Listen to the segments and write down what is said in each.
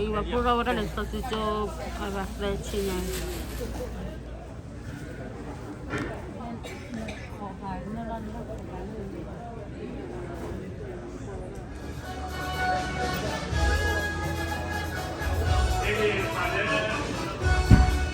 ယဝဲဖိထီၣ်ဝဲဒၣ်လၢစီၤစုကၠိ အဘၣ်သၢဆံညါ တၢ်သးအုးဘၣ်ထီၣ်လီ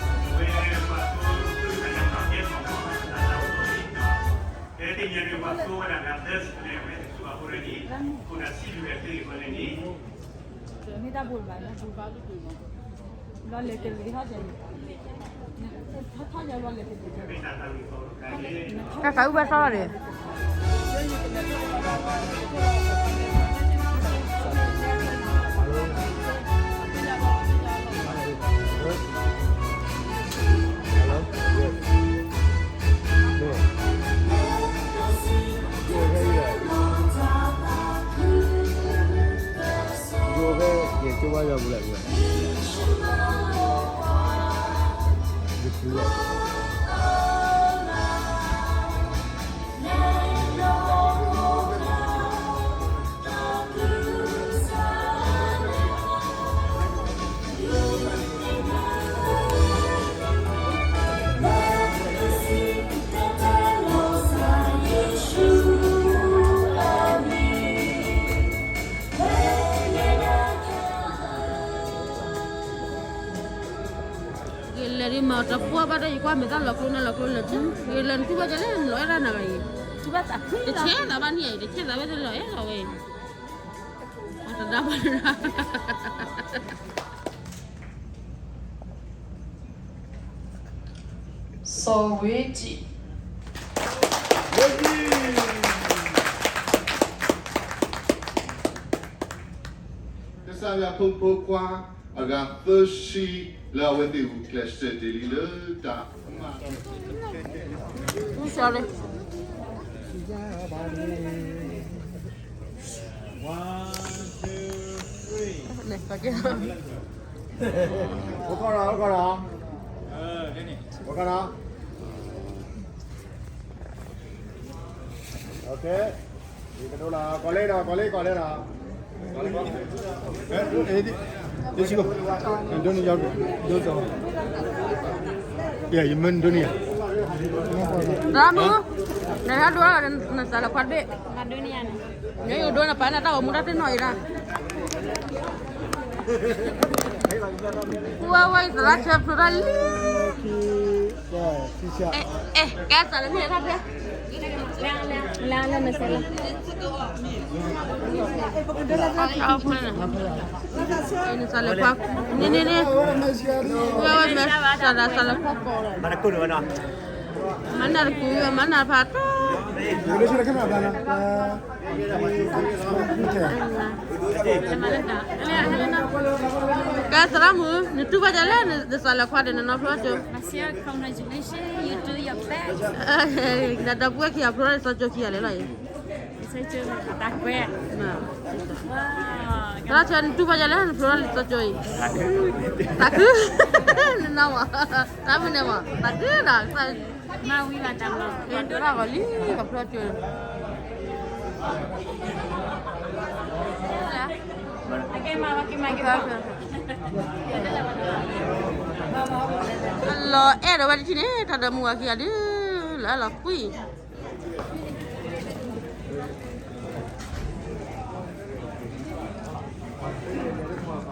ၤန့ၣ် ယလဲၤဒ်မၤတပှၢ်ဘၣ်ဒီး ယကွၢ်မဲာ်သၣ်လီၤကျိနၤလီၤကျိလၢာ်ထူ, ယလဲၤနတူၢ်ဘၣ်ကလဲၣ် နလီၤအဲၣ်ဒၣ်နဂၤအံၤ, တဆဲးသးဘၣ်န့ၣ်အံၤ တဆဲးသးဝဲတလီၤအဲၣ်လီၤဝဲအံၤ, အတဒါဘၣ်တဒါ စီၤဝ့ကံး ကစၢ်ယွၤဖိမုၣ်ဖိခွါ အဂၤသၢဆံ လၢအဝဲသ့ၣ်ဂုာ်ကျဲးစၢးတ့ၢ်လံလၢတၢ် Sorry. ရၣ်မုၣ်, နဟဲဒိလီၤနသးလၢခွါတဘ့ၣ်, နယဒိနပာ်နတၢ်ဂီၤမူတၢ်တနီၤအံၤဒၣ်, ပှၤဝဲအံၤသရၣ်ဆၢဖျိတၢ်လံ အဲ ကဲစးလၢမ့ၢ်တၢ်ဖဲ လၢလၢနစးလၢ နစးလၢခွါ န့ၣ်န့ၣ်န့ၣ် ဝဲဝဲမဲစးဒၣ်စးလၢခွါ မၤနၢ်တကူး မၤနၢ်ဖးတီ ကဲသရၣ်မုၣ် နတူၢ်ဘၣ်ဒ်လဲၣ် နစးလၢခွါဒီးနနီၢ်ဖျိကၠိ နဒီပုၢ်ဝဲၢ်ခံဂၤဖျိထီၣ်လံာ်စီကၠိခံဂၤလဲၣ်လီၤအံၤ, သရၣ်ဆၢ နတူၢ်ဘၣ်ဒ်လဲၣ် နဖျိထီၣ်လံာ်စီကၠိအံၤ, သးခု, နနီၢ်မး, တၢ်မနုၤမး သးခုနီၤ မၤဝံၤဘၣ်တၢ်မၤ ဒိၣ်ထီၣ်ဂီၤလံ ကဖျိကၠိ လီၤအဲၣ်ဒိးဝဲတထံၣ်န့ၣ် တၢ်ဒီးမုၢ်ဝၤခံဂၤဒုး လၢလီၤကွံာ်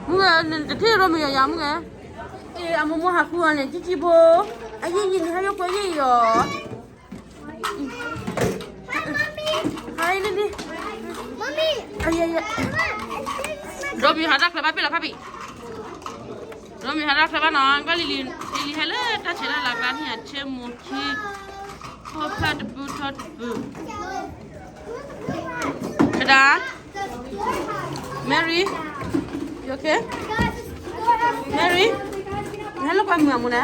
မုၢ်ဂဲၤ နတထံၣ်ရိမ့ၤယၤယၤမုၢ်ဂဲၤ, အမိၢ်မိၢ်ဟးဃုအီၤန့ၣ် ကံကံဖိ, အယံာ်ယံာ်န့ၣ် ဟဲယိၣ်ကွဲယံာ်အီၤ, ဟဲလံလံ, ရိမ့ၤဟးတၢ်ချၢဘၣ်ပ့ၢ်လီၤဖးဘံၣ်, ရိမ့ၤဟးတၢ်ချၢဘၣ်နီၤ, ကွၢ်လံလံ, လံလံဟဲလၢတၢ်ဆဲးတၢ်လၤကျါန့ၣ် အဆၢမိၢ်ခံ, ဖိဖၢ်တပုၢ်ထီၣ်တပုၢ် ကဒါ, Mary, you okay? Mary, နဟဲလၢပှၤမုၢ်အမူနၤ,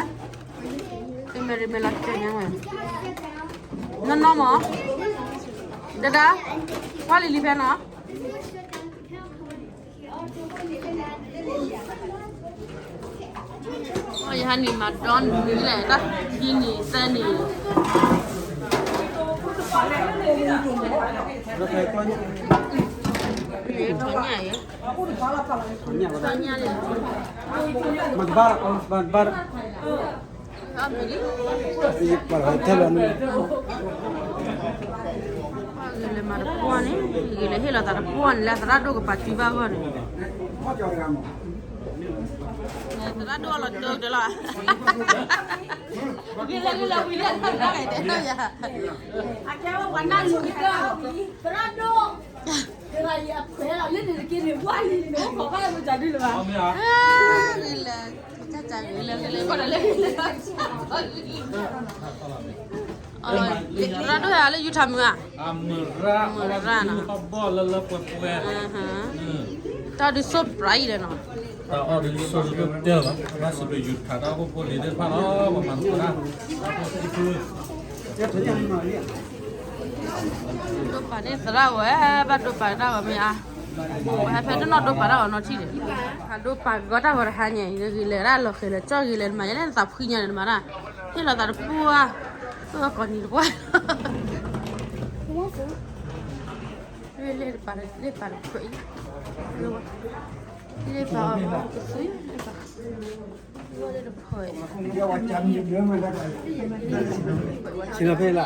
Mary မဲာ်လီၤတဲာ်ညါဝဲ, နီၢ်နီၢ်မး, ဒဒါ, ကွၢ်လံလံဖဲနီၤ ယဟဲနံၤမၤဒီနံၤလဲၣ် တၢ်ခံနံၤသၢနံၤ, ညါအံၤ, ညါလံ, မ့ၢ်ကဘၣ်, မ့ၢ်ကဘၣ်, မ့ၢ်ကဘၣ်, ဂ့ၤလၢမၤတပှၢ်န့ၣ်, ဂ့ၤလၢဟ့ၣ်လီၤသးတပှၢ်န့ၣ် လၢသရၣ်ဒိၣ်ကပာ်စုဘၣ်အဂီၢ်န့ၣ်, သရၣ်ဒိၣ်လီၤတိၢ်တလီၤ, ဂ့ၤလၢလၢဝံၤလၢသရၣ်ဒိၣ်, သရၣ်ဒိၣ်, ဂ့ၤလၢ သရၣ်ဒိၣ်ဟဲလၢယူထါမုၢ်ဧါ, မုၢ်ရၣ်နီၤ, တၢ်ဒုး surprise လီၤနီၤ, တၢ်အီၣ်ဒုး surprise တဲလီၤ, ဘၣ်စံးဘျုးယူထါတၢ်အိၣ်ဖှိၣ်ဖိလံၤသ့ၣ်တဖၣ်လီၤ, ပမၤသကိးတၢ်, ဒိးပာ်န့ၢ်သရၣ်ဝဲ, ဘၣ်ဒိးပာ်တၢ်ဝဲမ့ၢ်ဧါ, ဝဲဟဲဖဲတနီၣ်ဒိးပာ်တၢ်ဝဲနီတထံၣ်န့ၣ်, ဟးဒိးပာ်ကီတၢ်ဝဲတဟါညါအံၤ ဂ့ၤလၢတၢ်လီၤဃဲၤလၢာ်ကၠီဂ့ၤလၢာ် နမၤယဲန့ၣ် နသးဖှံညါန့ၣ် နမၤတၢ်, ဟ့ၣ်လီၤသးတပှၢ်, ပကီၢ်နံၤတပှၢ်, လ့ၣ်ပာ်တခွဲးအံၤ, လ့ၣ်ပာ်အီၤ, ဆ့ၣ်နီၤဖဲလၢ,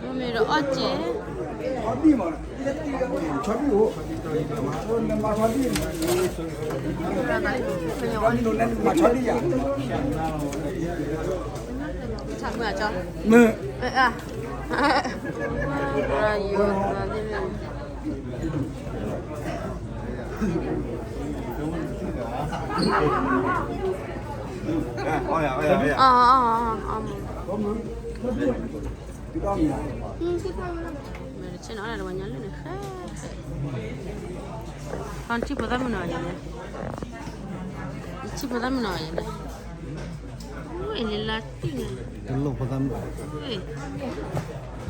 မ့ၢ်ဒီးအီၣ်က့ၤ, မ့ၢ် မ့ၢ်တဆ့ၣ်နီၤ အဝဲညါလၢန့ၣ် ဃဲဃဲ, ထံဖိသၣ်မုၣ်နီၤယၤန့ၣ်, ထံဖိသၣ်မုၣ်နီၤယၤန့ၣ်, ဝဲလၢလါတံၢ်န့ၣ်, တလိၣ်ဖိသၣ်မုၣ်,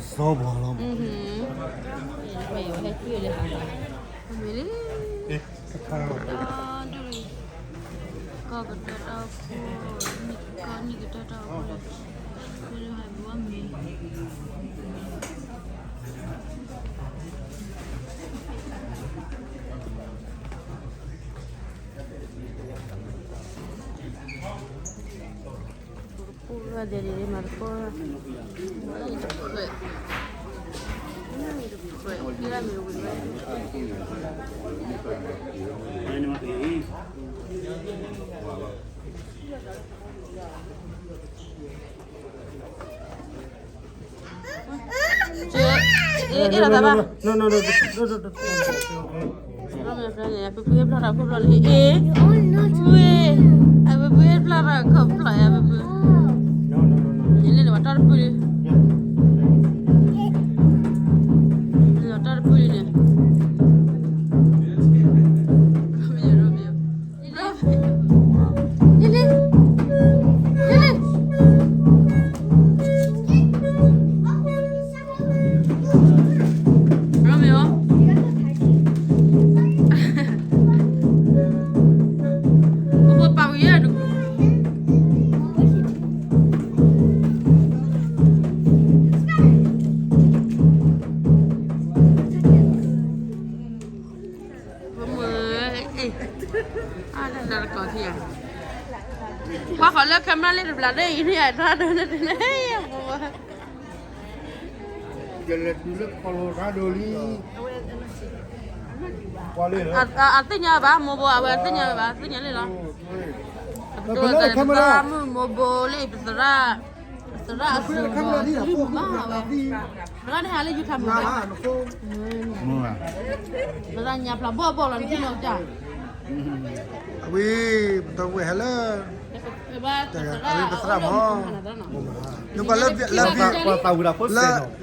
စီၤပှၤလီၤ, မ့ၢ်လံ, ကီၢ်ကတၢၢ်တၢ်အိၣ်ဖှိၣ်, ကီၢ်နံၣ်ကတၢၢ်တၢ်အိၣ်ဖှိၣ်, မ့ၢ်လၢဟဲဘိမ့ၢ် အပပှ့ၤဖျါထီၣ်ခိၣ်ဖျီၣ်လံ, အ့, ဝ့ၢ်, အပပှ့ၤဖျါထီၣ်ခိၣ်ဖျီၣ်အံၤ အပပှ့ၤ, ယလဲၤလၢပှၤတီတပူၤလံ, လၢပှၤတီတပူၤလံန့ၣ်, လၢမ့ၢ်အီၤ, ပပာ်ဝံၤယဲၢ်ဒူၣ်, ပမ့ၢ်, အါတကီၢ်ထံၣ်ဧါ, ကွၢ်ဃီၤလၢ camera လၢတဘျီန့ၣ်အံၤန့ၣ် အတၢ်ဒိးန့ၣ်တန့ၣ်, ယလဲၤတုၤလၢ Colorado လံ, အသ့ၣ်ညါဘၣ် မိၢ်ဘိ အဝဲသ့ၣ်ညါဘၣ် သ့ၣ်ညါလံလီၤ, ပသရၣ်မုၣ်မိၢ်ဘိလံ ပသရၣ်, ပသရၣ်အသူၣ်လံမးဝဲ, သရၣ်န့ၣ်ဟးလၢယူထါမုၢ်ဘၣ်, ပသရၣ်ညါဖျါဘီၣ်ဘီၣ်လီၤ နထံၣ်နီၢ်ကစၢ်, အဝဲ, ပတဝဲဟဲလၢ ပသရၣ်မး, နကွၢ်လၢ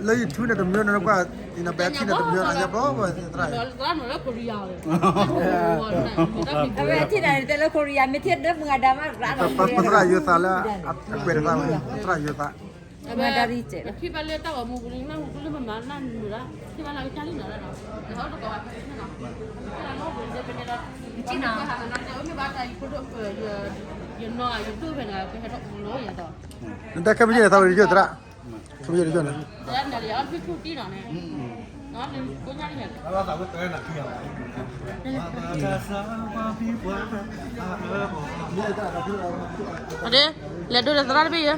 လၢ YouTube န့ၣ်တမံၤန့ၣ် နကွၢ် နပဲထံၣ်န့ၣ်တမံၤန့ၣ် ယဘျီဘၣ်သရၣ်, အဝဲထံၣ်န့ၣ်တဲလၢ Korea မ့ၢ်ထံၣ်လၢမုၢ်ဂၤဒါမးရၣ်နီၤ, ပသရၣ်ယိၤသးလၢ အကွဲးတသးဝဲ ပသရၣ်ယိၤသး, မုၢ်ဂၤဒါရံၣ်စဲး, ထံၣ်ဘၣ်လၢတၢ်ဂီၤမူပူၤန့ၣ် နၢ်ဟူလၢမမၤနၢ်နုာ်ဒၣ်, ထံၣ်ဘၣ်လၢကစၢ်လံနီၤဒၣ်နီၤ, နဟဲအိၣ်တကိးဘၣ်ဖဲန့ၣ်နီၤ, နဟဲအိၣ်တကိးဘၣ်ဖဲန့ၣ်နီၤ, ယနီၤယဒိၣ်ဖဲန့ၣ် ကဟဲထီၣ်ပူၤလီၤယၤဒီး, နတၢ်ခဲမုၢ်ယဲၢ်န့ၣ် သးဝဲတယိၣ်သရၣ်, ခဲမုၢ်ယဲၢ်တယိၣ်န့ၣ်, တၢ်န့ၣ်လၢအီၣ်ဖံၣ်ထူၣ်တံၢ်နီၤန့ၣ်, အဒ့, လဲၤဒိဒီးသရၣ်တဘ့ၣ်ယဲ,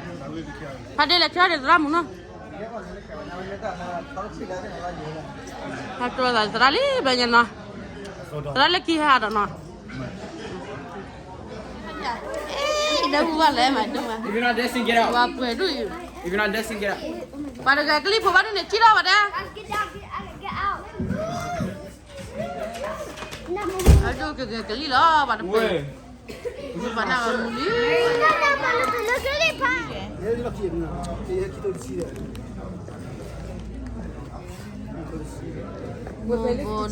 ဖါဒ့လဲၤဆၢဒီးသရၣ်မုၣ်နီၤ, ဟဲတိသရၣ်လံ ဘဲညါနီၤ, သရၣ်လၢခံဟဲဒီးနီၤ, ဒဲဝူဘၣ်လဲၣ်မၤဒိၣ်မး, If you're not dancing, get out. ဝၤပှဲၤဒိၣ်အံၤ, If you're not dancing, get out. ပှၤတဂၤကလံၤဖိဘၣ်ဒိၣ်န့ၣ် ကံၣ်ထီၣ်ဘၣ်ဒဲ အဒိၣ်ကဂဲၤကလံၣ်လီၤ ပှၤတပှဲၤ, ပှၤနၢ်မူလံ, မိၢ်ဘိဒီး မ့ၢ်သၣ်ပူၣ်လီၤကဒီး မိၢ်ဘိဒီး ယ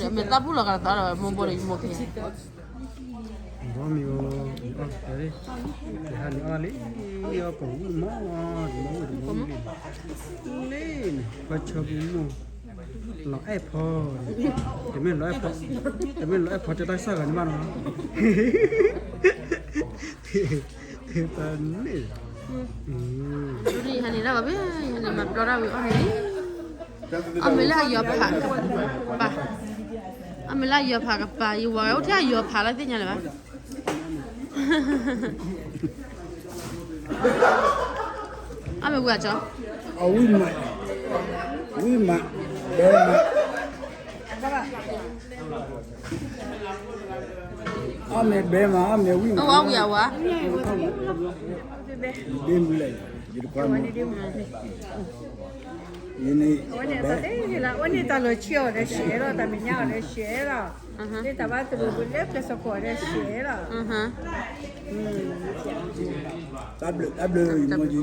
မိၢ်ခံ, ဘီမ့ၢ်အီၤ, ယဟးန့ၣ်အီၣ်လံ, အီၣ်ကိၣ်မီၢ်, မီၢ်ဝဲတမီၢ်လံ, လံန့ၣ် ပှၤဆီပူၤမိၢ် လီၤအဲၣ်ဖီ, တမ့ၢ်လီၤအဲၣ်ဖီ, တမ့ၢ်လီၤအဲၣ်ဖီတဲတၢ်ကစၢ်ဂၤန့ၣ်ဘၣ်နီၤ, တၢ်န့ၣ်, ဒ်ယဟဲန့ၣ်ဒၣ်ဘၣ်ဘၣ်, ယဟဲန့ၣ်မၤပျီဒၣ်ဝံၤအီၣ်မ့ၤလံ, အီၣ်မ့ၤလၢအယီၤဖးကပၤ, အီၣ်မ့ၤလၢအယီၤဖးကပၤ, ယဝၤအိၣ်ထဲအယီၤဖးလၢသ့ၣ်ညါလၢၤဘၣ် အမ့ၢ်ဝံၤအကၠီ, အဝံၣ်မး, ဝံၣ်မး, ဘဲမး, အီၣ်မ့ၤဘဲမး, အီၣ်မ့ၤဝံၣ်မး, အဝံၣ်အဝါ, ဘဲမူလၢ်, ယတကွၢ်မး, ယန့ၣ်, အဝဲန့ၣ်တၢ်လၢယလၢ အဝဲန့ၣ်တၢ်လီၤဆံအီၤဒီးရှဲလီၤ, တၢ်မဲာ်ညါအီၤဒီးရှဲလီၤ, လၢတၢ်ဘၣ်သရူးပူၤလၢပျဲၢ်စီၤခိၣ်အီၤဒီးရှဲလီၤ, တၢ်ဘျုး, တၢ်ဘျုး, ယမီၢ်ယ ပ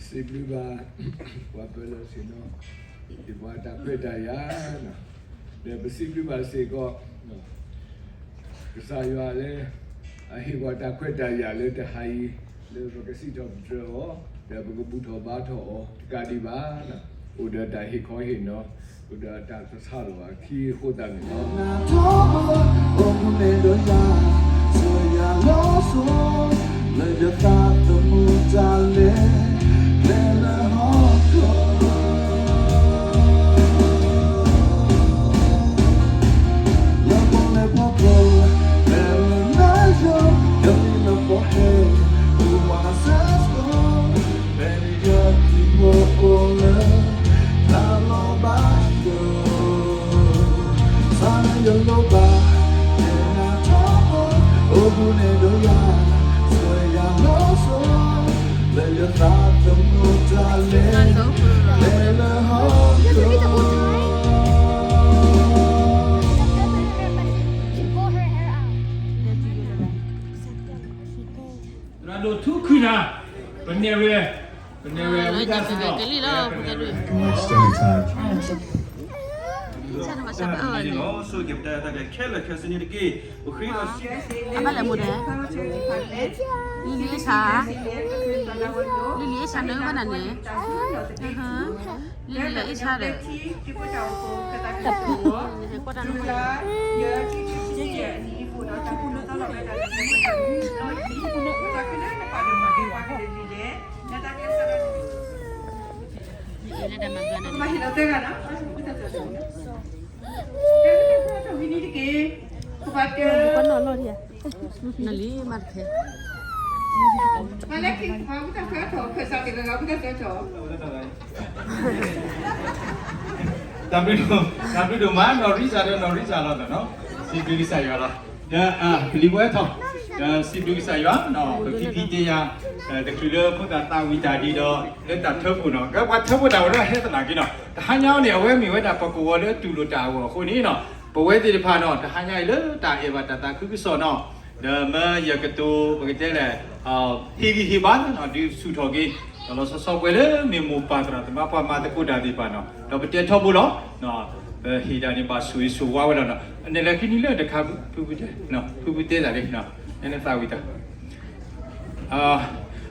စံးဘျုးဘၣ် ပှၤပၢၤလီၢ်ဆ့ၣ်နီၤ, ဟ့ၣ်ပှၤတၢ်ခွဲးတၢ်ယာ်, ဒီးပစံးဘျုးဘၣ်စ့ၢ်ကီး ကစၢ်ယွၤလၢ အဟ့ၣ်ပှၤတၢ်ခွဲးတၢ်ယာ်လၢတဟါအံၤ လၢပကစံးထီၣ်ပတြၢၤအီၤ ဒီးပကဘူၣ်ထီၣ်ဘါထီၣ်အီၤတကးဒံးဘၣ်, အိၣ်ဒီးတၢ်ဟ့ၣ်ခီဟ့ၣ်နီၤ, အိၣ်ဒီးတၢ်သဆၣ်လီၤအခံအဃိသတးန့ၣ်လီၤ. အိၣ်မူန့ၣ်ဒီးယၤ စၢၤယၤလီၤစိၤ လၢယသးသမူတၢ်လဲၤ ကျဲလၢဟီၣ်ခိၣ် လၢပီၣ်လဲၣ်ဖီခိၣ် ဖဲလၢနၤယိာ် ယမံၤလၢပီၣ်ဟဲ အိၣ်ဝးစဲးစကိး ဖဲန့ၣ်ယကံၢ်မိၢ်အိၣ်လၢ တၢ်လီၢ်ဘၣ်ယိာ် စးနယလိၣ်ဘၣ် ယနၤထီဘိ အိၣ်မူန့ၣ်ဒီးယၤ စၢၤယၤလီၤစိၤ လၢယသးသမူတၢ်လဲၤ ကျဲလၢဟီၣ်ခိၣ် သရၣ်ဒိၣ်ထူခုနၤ ပနဲၣ်ဝဲ ပနဲၣ်ဝဲဝံသးစူၤဒီး ကလံၣ်လီၤ ပနဲၣ်ဝဲ Too much screen time. ဆိၣ်ဂ့ၤပတၢ်အဲၣ်တၢ်ကျဲၤခဲလၢာ်ခဲဆ့န့ၣ်တက့ၢ်. ပဃ့ဒီးစံး အဘၣ်လဲၣ်မိၢ်ဒဲး လံလံအ့ၣ်ဆါ လံလံအ့ၣ်ဆါနၢဘၣ်နၤန့ၣ် လံလံအ့ၣ်ဆါဒီး ဟဲကွၢ်တၢ်န့ၣ် နလံမၤတဖဲ တၢ်ဘျုးဒိၣ်မး နီၢ်ရံစၢ်ဒီးနီၢ်ရံစၢ်လီၤနီၤ စံးဘျုးကစၢ်ယွၤလီၤ. ဒီးပလံၤဝဲထီၣ် ဒီးစံးဘျုးကစၢ်ယွၤ ပဖံဖံတဲယၤ တချုးလၢဖိသၣ်သးဝံၣ်တၢ်ဒ်ဒီး လၢတၢ်ထၢဖှိၣ်နီၤ ကဲပှၤထၢဖှိၣ်တၢ်ဝဲဒၣ်ဟဲသနာ်က့နီၤ တဟါညါအံၤန့ၣ် အဝဲမ့ၢ်ဝဲဒၣ်ပှၤကဝီၤလၢတူၢ်လိာ်တၢ်အဂီၢ်အဃိန့ၣ်နီၤ ပဝဲသ့ၣ်တဖၣ်နီၤ တဟါညါအံၤလၢတၢ်အဲၣ်ဘၣ်တၢ်သးခုကစီၣ်နီၤ ဒီးမၢယကတိၤ ပကတဲလဲၣ် ဟ့ၣ်ဂံၢ်ဟ့ၣ်ဘါနီၤ ဒုးဆူၣ်ထီၣ်က့ၤ ဒီးလီၤဆီဆီပှဲၤလၢမ့ၢ်မိၢ်ပၢ်သရၣ်သမါပှၤမၤသကိးတၢ်သ့ၣ်တဖၣ်နီၤ ဒီးပတဲထီဘိလီၤ ပဟ့ၣ်တၢ်န့ၣ်ဘၣ်ဆိၣ်ဂ့ၤဆိၣ်ဝါဝဲလီၤနီၤ အန့ၣ်လၢခံနံၤလၢတခါ ဖုဖုတဲ ဖုဖုတဲတၢ်လံ နသးဝံၣ်တၢ်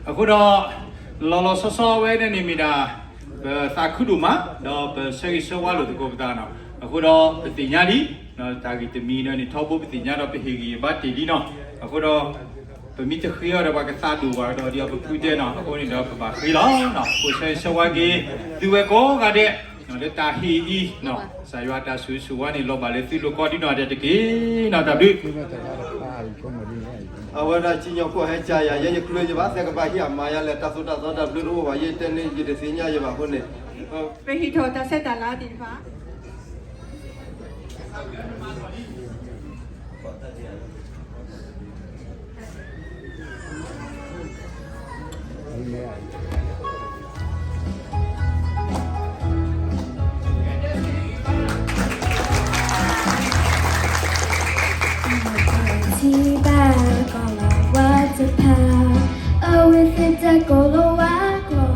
အဃိဒီး လီၤလီၤဆီဆီဝဲန့ၣ်န့ၣ်မ့ၢ်ဒၣ် ပသးခုဒိၣ်မး ဒီးပဆၢဂ့ၤဆၢဝါလိာ်သကိးပသးနီၤ အဃိဒီးပသ့ၣ်ညါလံ တၢ်ဂ့ၢ်တမံၤန့ၣ်ထီဘိပသ့ၣ်ညါဒီးပဟ့ၣ်ဂံၢ်ဘါတ့ၢ်လံနီၤ အဃိဒီး ပမ့ၢ်တဃ့အီၤဒီး ပှၤကသးဒိၣ်ဝဲဒီး ဒ်ပဖုတဲနီၤ, အဃိန့ၣ်ဒီး ပဘၣ်ဃ့လီၤ. ပဆၢဂ့ၤဆၢဝါက့ၤ သုဝဲကိးဂၤဒဲး လၢတၢ်ဟ့ၣ်အံၤ ကစၢ်ယွၤတၢ်ဆိၣ်ဂ့ၤဆိၣ်ဝါန့ၣ် လီၤဘၣ်လၢသုလိၤကိးဒံနီၢ်ဒဲးတက့ၢ်. တၢ်ဘျုး အဝဲဒၣ်စံၣ်ညီၣ်ကွီၢ်ဟဲကၢ်ယၤ ယဲယကျၢၤယဘၣ်သဲကဘၣ်ဟံးအမၤယၤလဲၣ် တၢ်သိၣ်တၢ်သီတၢ်ဘျုးတအိၣ်ဘၣ် ယတဲန့ၣ် ယတသ့ၣ်ညါယဘၣ်အဃိန့ၣ် ပဟ့ၣ်ထီၣ်တၢ်ဆဲးတၢ်လၤသ့ၣ်တဖၣ် ထံၣ်ဘၣ်ကီၢ်လီၤဝါတဖၣ် အဝဲသ့ၣ်တၢ်ကိၢ်လီၤဝါကျိာ်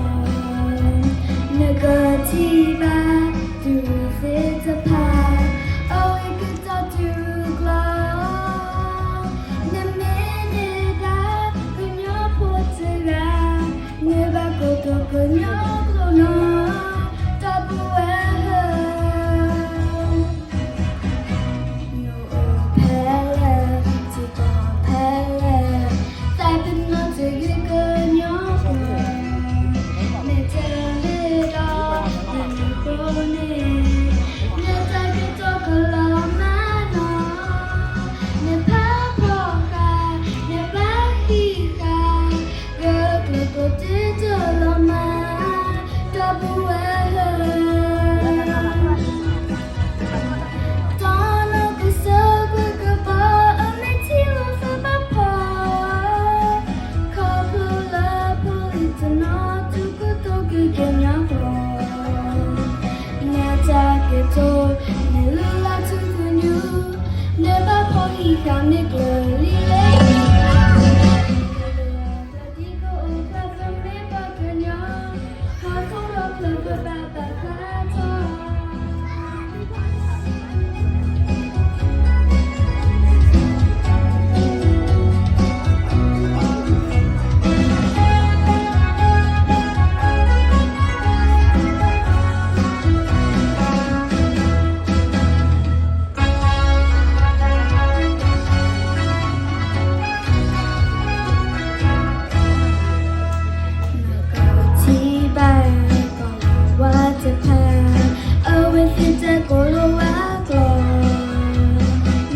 နကထံၣ်ဘၣ် တုၤသ့ၣ်တဖၣ် အဝဲကတီၤတုၤကျိာ် နမ့ၢ်န့ၢ်ဒၣ် ကညီဖိတဂၤ နဘၣ်ကိးတီၤကညီကျိာ်နီၤ ဒီပုၢ်ဝဲၢ်ဧၢ နအိၣ်ဖဲလဲၣ် ထံကီၢ်ဖဲလဲၣ် သးပ့ၤနီၣ်တဂ့ၤကညီကျိာ် မ့ၢ်တမ့ၢ်ဒီး နမ့ၢ်ဖိန့ၣ် နတၢ်ကတိၤကလီၤမးနီၤ နဖးဖီဃာ် နဘၣ်ဟံးဃာ် ဂၢၢ်ကျၢၤကျိာ်တုၤတလီၤမး ဒီပုၢ်ဝဲၢ်ဧၢ တနီၤကစၢၢ်ကွံာ်ကဘီ အမ့ၢ်ထံၣ်လိာ်သးဘၣ်ဖီ ခီဖျိလၢဖိလံၤတနီၤ တူၢ်ကတိၤက့ၤကညီကျိာ် နတၢ်ကတိၤ နလုၢ်လၢ်ထူသနူ နဘၣ်ဖီဟံးဃာ်မ့ၢ်ကျၢၤလံလၢ ဒ်ကအိၣ်ဖျါဖျါမ့ၢ်ပှၤကညီ ဟီၣ်ခိၣ်ဒီဖျၢၣ်ပဘၣ်ပာ်ဖျါထီၣ် နကထံၣ်ဘၣ် ကီၢ်လီၤဝါတဖၣ် အဝဲသ့ၣ်တၢ်ကိၢ်လီၤဝါကျိာ်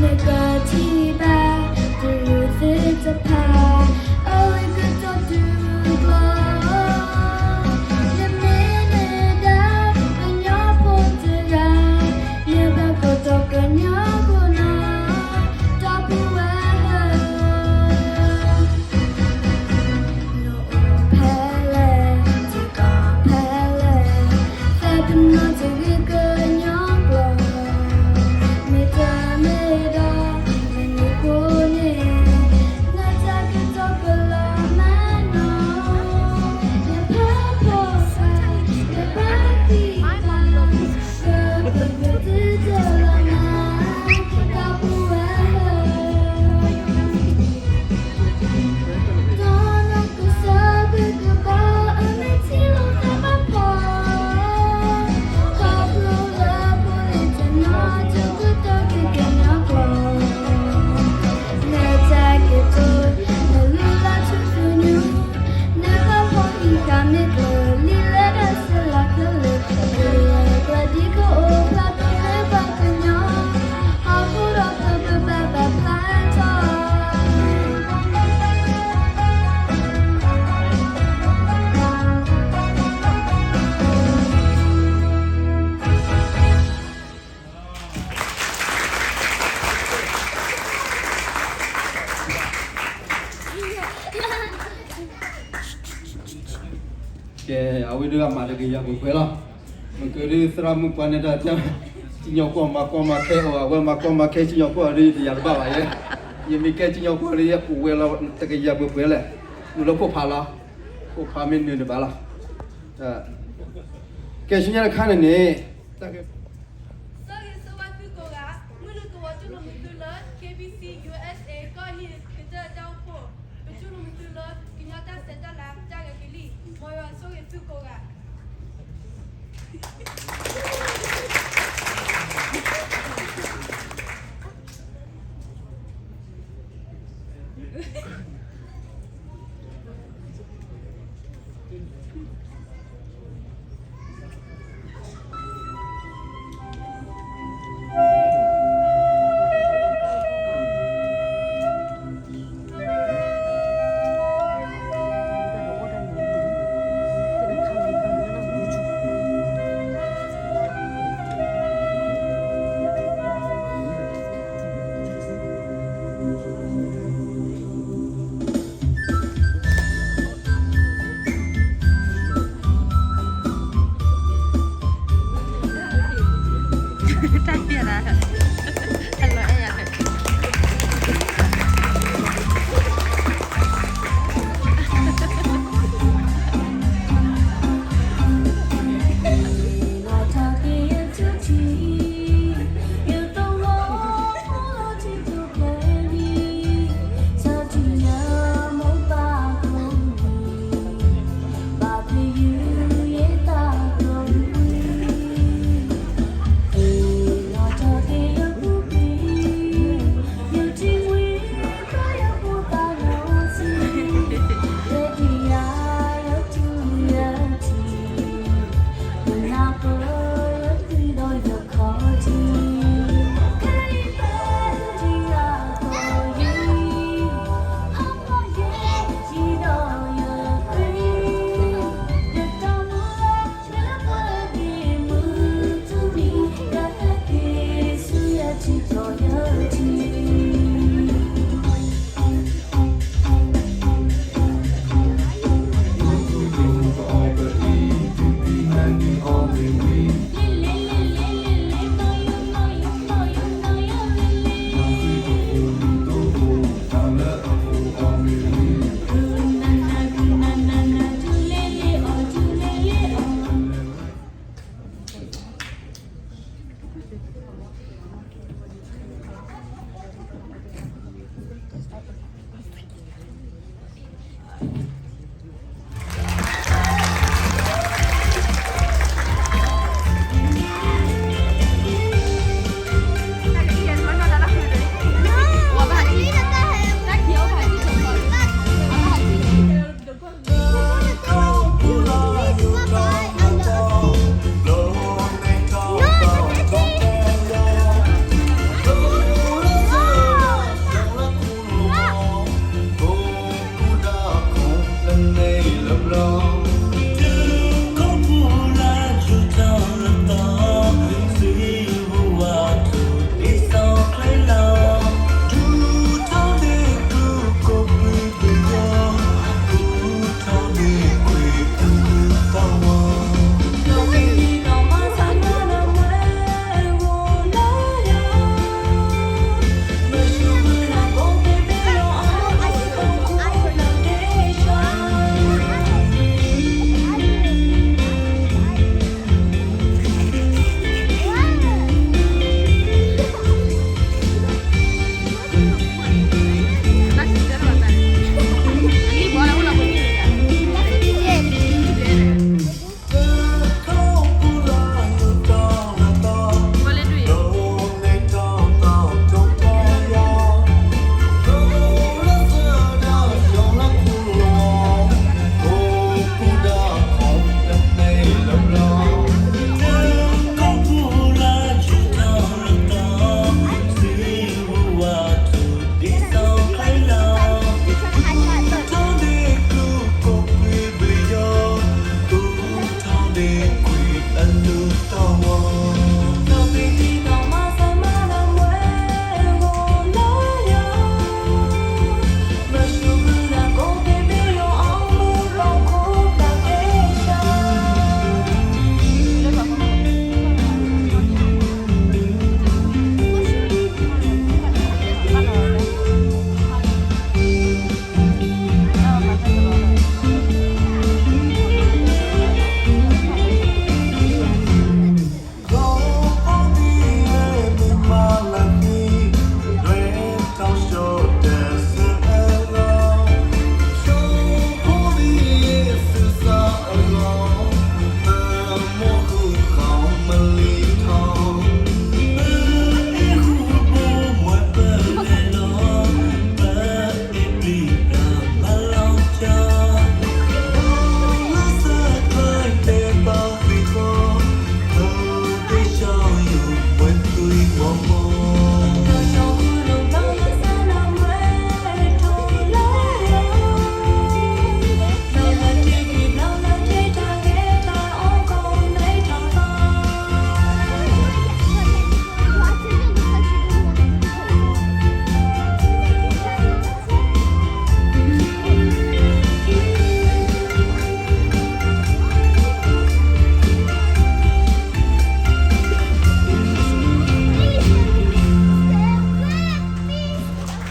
နကထံၣ်ဘၣ် တုၤသ့ၣ်တဖၣ် အဝဲကတီၤတုၤကျိာ် နမ့ၢ်န့ၢ်ဒၣ် ကညီဖိတဂၤ နဘၣ်ကိးတီၤကညီကျိာ်နီၤ ဒီပုၢ်ဝဲၢ်ဧၢ နအိၣ်ဖဲလဲၣ် ထံကီၢ်ဖဲလဲၣ် သးပ့ၤနီၣ်တဂ့ၤကညီကျိာ် မ့ၢ်တမ့ၢ်ဒီး နမ့ၢ်ဖိန့ၣ် နတၢ်ကတိၤကလီၤမးနီၤ နဖးဖီဃာ် နဘၣ်ဟံးဃာ် ကပတုတလီၤမး ဒီပုၢ်ဝဲၢ်ဧၢ တနီၤကစၢၢ်ကွံာ်ကဘီ အမ့ၢ်ထံၣ်လိာ်သးဘၣ်ဖီ ခီဖျိလၢဖိလံၤတနီၤ တူၢ်ကတိၤက့ၤကညီကျိာ် နတၢ်ကတိၤ နလုၢ်လၢ်ထူသနူ နဘၣ်ဖီဟံးဃာ်မ့ၢ်ကျၢၤလံလၢအစလးခဲလၢာ် ကယဲၢ်ကျါဒ်ကအိၣ်ဖျါဖျါလၢပှၤကညီ ဟီၣ်ခိၣ်ဒီဖျၢၣ်ပဘၣ်ပာ်ဖျါထီၣ် ကဲ အဝဲဒၣ်အမၤတကယၤပှဲၤပှဲၤလီၤ. မ့ၢ်ကဒုးသရၣ်မုၣ်ပှၤန့ၣ်တၢ် စံၣ်ညီၣ်ကွီၢ်မၤကီမၤခဲအီၤ အဝဲမၤကီမၤခဲစံၣ်ညီၣ်ကွီၢ်အီၤဒ်ယတယၤတဘၣ်ဘၣ်ယဲ ယမ့ၢ်ကဲစံၣ်ညီၣ်ကွီၢ်ဒ်ယအိၣ်ဝဲလီၤ တကယၤပှဲၤပှဲၤလဲၣ် နုာ်လၢခိၣ်ဖးလီၤ ခိၣ်ဖးမ့ၢ်နုာ်န့ၣ်ဘၣ်လီၤ ကဲဆူညါတခါန့ၣ်န့ၣ် ဆၢဂ့ၤဆၢဝါသုကိးဂၤ, မုၢ်နုာ်ကဝီၤတူၢ်လိာ်မုာ်သုလၢ K B C U S A ကီၢ်ဟံၣ်ကတၢၢ်တၢ်အိၣ်ဖှိၣ်, ပတူၢ်လိာ်မုာ်သုလၢ ကညီတၢ်ဆဲးတၢ်လၤ တၢ်ဂဲၤကလံၣ်, မ်ယွၤဆိၣ်ဂ့ၤသုကိးဂၤ. တ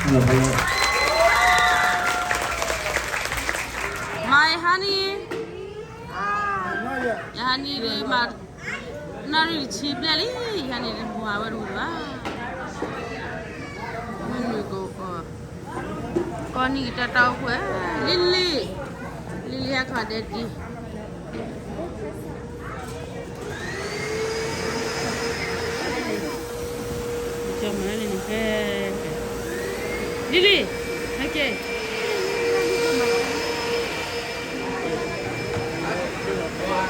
မၤယဟါနံၤ, ယဟါနံၤဒ်မး, နၣ်ရံၣ်တဆံဘျဲၣ်လံ, ယဟါနံၤဒ်မၤဝဲတဝံၤဘၣ်, မုၢ်နွံကိး, ကီနံၤကတၢၢ်တၢ်အိၣ်ဖှိၣ်, လံၤလံၤ, လံၤလံၤဟဲခီဒဲးဒ် လံၤလံၤ, ဟဲက့ၤ. ဟါအံ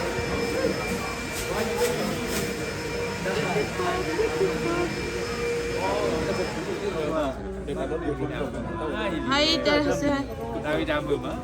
ၤတဲစ့ၢ်, တၢ်ဝံတၢ်မုာ်မး.